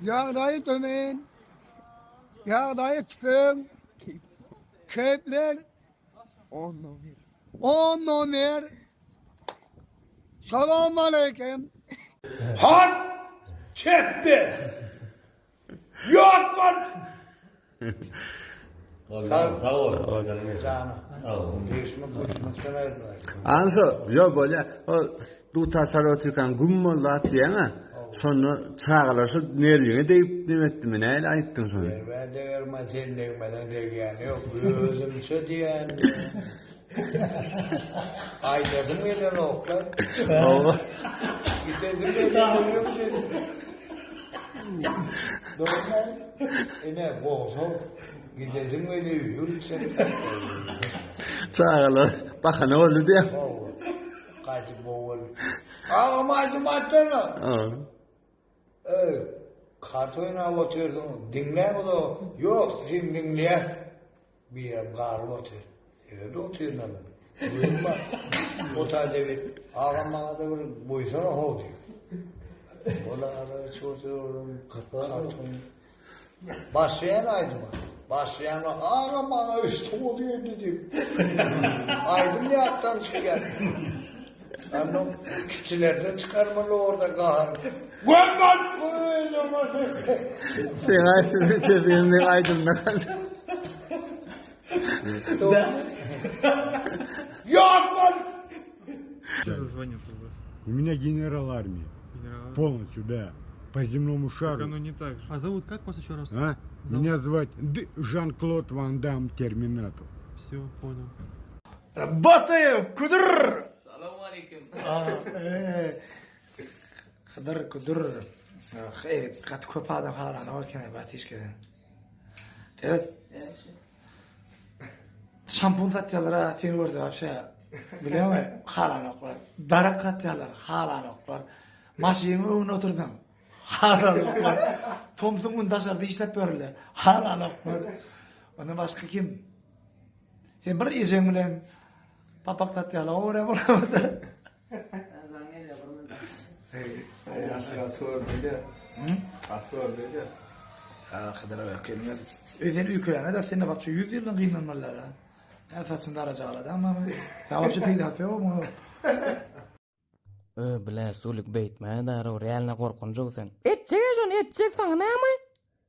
Ýagdaýy tömen, ýagdaýy tüpeň, keýpler on nomer. Salam aleýkim. Han çepbe. Ýok bol. Sag bol. Anso, ýo bolýa. O dutar çalyp otyrkaň güm boldy at diýýäň-ä. Şonda çagalar şo nerwiňe degip neme etdimi, nähili aýtdyň şony? Nerwä degerme, sen degmeden degýäni ýok. Özümçe diýýän. Aýdasym gelenoklar. Hawa. Gidesim gelenok dedim. Dogry. Ine, gowşak. Gidesiň gelýär, ýür içerik. Çagalar bahana boldy diýýär. Hawa. Gaýdyp bowul. Agam aýdym aýtsana. Eý, kart oýnap otyrsyň, diňläň o Ýok, sen diňleýäs. Birem garyp otyr. Seret otyryn men. Gözüm bar. O taýda bir agam maňa-da bir goýsana how diýip. Ol ara içip otyr, olam kart oýnap. Başlaýan aýdyma. Başlaýan agam maňa üç towuk geldi diýip. Aýdym ýatdan çykýar. Anam kiçilerden çykarmaly orada gahar. Gömmen Sen aýdym sen men aýdymda. Ýok bol. Что за звание у вас? У меня генерал армии. Генерал? Полностью, да. По земному шару. Так оно не так же. А зовут как вас еще раз? А? Зовут? Меня звать Д. Жан-Клод Ван Дам Терминатор. Все, понял. Работаем! Kudur! Hydyr, kudur. Eý, gaty köp adam halanok eken, bratişkeden. Seret. Şampun satýarlar, seni görse wapşe. Bilýäňmi? Halanoklar. Darak satýarlar, halanoklar. Maşynyň öňünde otursaň, halanoklar. Tomsuň güni daşarda işläp ýörler, halanoklar. Ondan başga kim? Sen bir ejeň bilen papak satýarlar, o görä bolmasa. Jaň gelýär bir minut. Ýaşy gaty görmedi. Gaty görmedi. Hydyr öýkelmez. Öý sen öýkelene de sen de wapşe 100 ýyldan gynanmalylar ha. Näme saçyny darajagala da mama. Sen wapşe peýdasy ýok muňa. Ö blä Sulik beýtmäne dara realno gorkunjyk sen. Etjek-ä şony etjek saňa näme?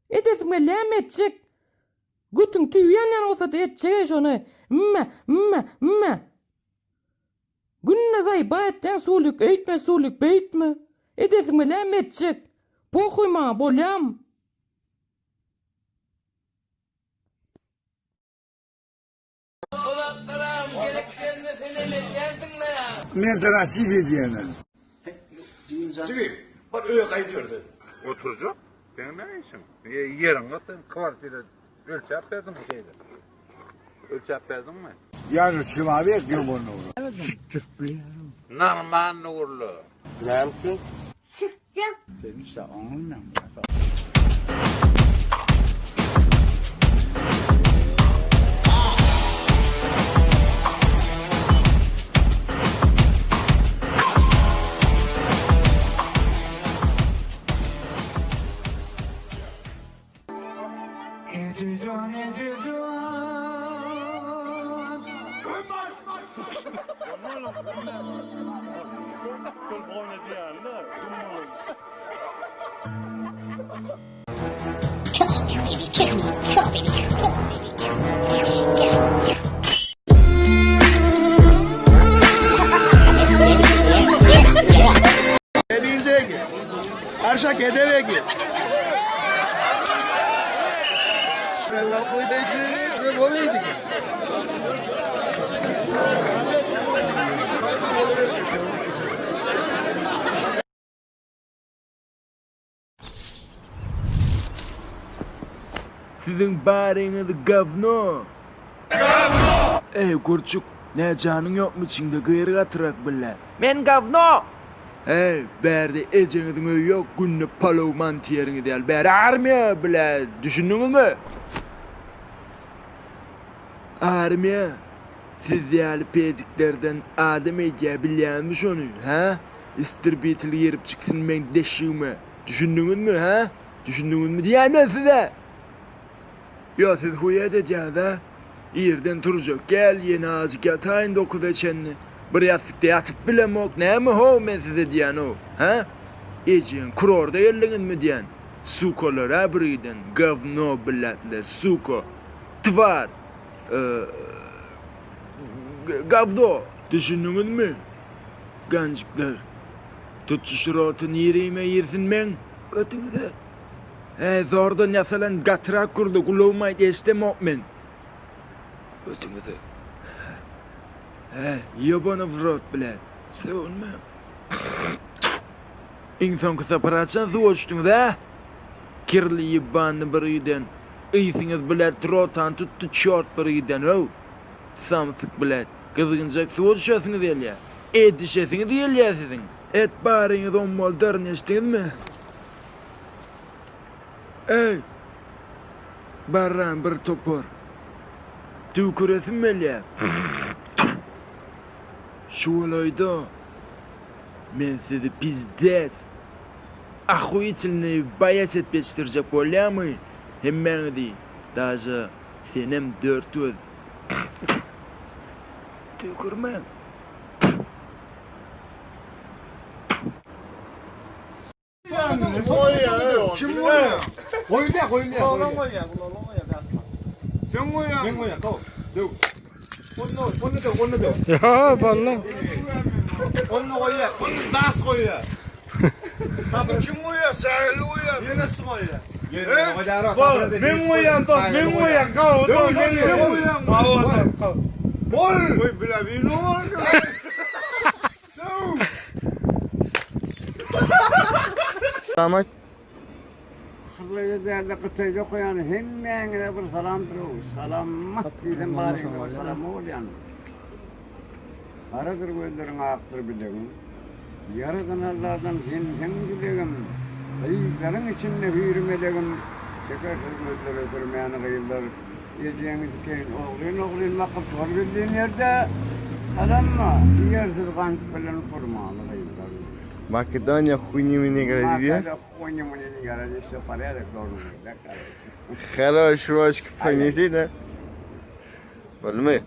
Edesim gelýämi etjek. Götüň tüýi ýanýan bolsada etjek-ä şony. Mme mme mme. Günde zaýba etýäň Sulik öýtme Sulik beýtme. Edesiň gelýämi etjek. Pohuý maňa bolýamy? Men sana şiş edýänem. Jigim, bar öýe gaýdyber sen. Oturjak. Seň näme işiň? Ýeriň gaty, kwartira ölçäp berdiňmi şeýle? Ölçäp berdiňmi? Ýa çylawyk ýok onda. Sikdirip bilýärin. Normalny gurla. Näme üçin? Sikjek. Sen işe oňulmaň. Ejejan, ejejan. Come on now, baby, kiss me. Come on, baby. Come on, baby. Yeah. Siziň baryňyz gawno. Eý gurçuk, nä janyň ýokmy içiňde gyr gatyrak bile. Men gawno! Eý bärde ejeňiziň öýi ýok günde palow manty ýeriňiz ýaly bäri armiýa bile düşündiňizmi? Armiýa siz ýaly pejiklerden adam edýä bilýäňizmi şony hä? Istrbitel girip çyksyn meň deşigime düşündiňizmi hä? Düşündiňizmi diýýän men size? Ýo siz huýet edýäňiz-ä? Irden turjak gel, ýene azjyk ýataýyn dokuza çenli. Bir ýassykda ýatyp bilemok, näme how men size diýýän-ow, hä? Ejeň kurorda geldiňizmi diýýän. Sukalar-a birgiden, gawno blatler, suka, twar, gawno. Düşündiňizmi, ganjyklar? Tutuşy rota nirime girsin meň? Götüňize. Hä, zordan ýasalan gatyrak gurdy, gulagyma aýt, eşidemok men. Götüňize. Hä, ýobany w rot, blät. Sögünmäň. Iň soňky sapar haçan suwa düşdüňiz, hä? Kirli ýebany bir giden. Ysyňyz, blät, rotany tutdy, çýort bir giden, how. Samsyk, blät. Gyzgynjak suwa düşesiňiz gelýä. Edişesiňiz gelýä siziň. Et baryňyz ommalydaryn, eşitdiňizmi? Eý! Barran bir topar. Tüýküresim gelýär. Şu golaýda men sizi pizdec ahuýitilnyý baýaç edip ýetişdirjek bolýarmy hemmäňizi, daže senem dörtgöz. Tüýkürmäň. Kim goýýar? Goýulýar, goýulýar. Oglan goýýar, oglan goýýar bäş Sen goýýar. Men goýýan, gaw. Döw. Onda, onda döw, onda döw. Ýa, balla. Onda goýýar, onda daş goýýar. Sabr kim goýýar? Şäherli goýýar. Ýene şu goýýar. Men goýýan, dost, men goýýan, gaw, dost, men goýýan. Gaw, Bol! Goý, bile bile. Salam. Hytaýda dälde Hytaýda okaýan hemmäňize bir salamdyr ow. Salamat diýsem baryňyza bir salam bolýan. Garadyr gözleriň akdyr bilegiň. Ýaradan Alladan sensiň dilegim. Gyzlaryň içinde hüýri melegim. Çekersiz gözlere sürmäni gyzlar. Ejeňi sikeýin ogryn ogryn bakyp şol gizlin ýerde Salamma ýersiz gant bilen hurmaly gyzlar. Makedoniýa huýni mini gradýa. Makedoniýa huýni mini gradýa wse porýadok dolzun byt da karoçe. Хорош, ручки понеси, да? Bolmy?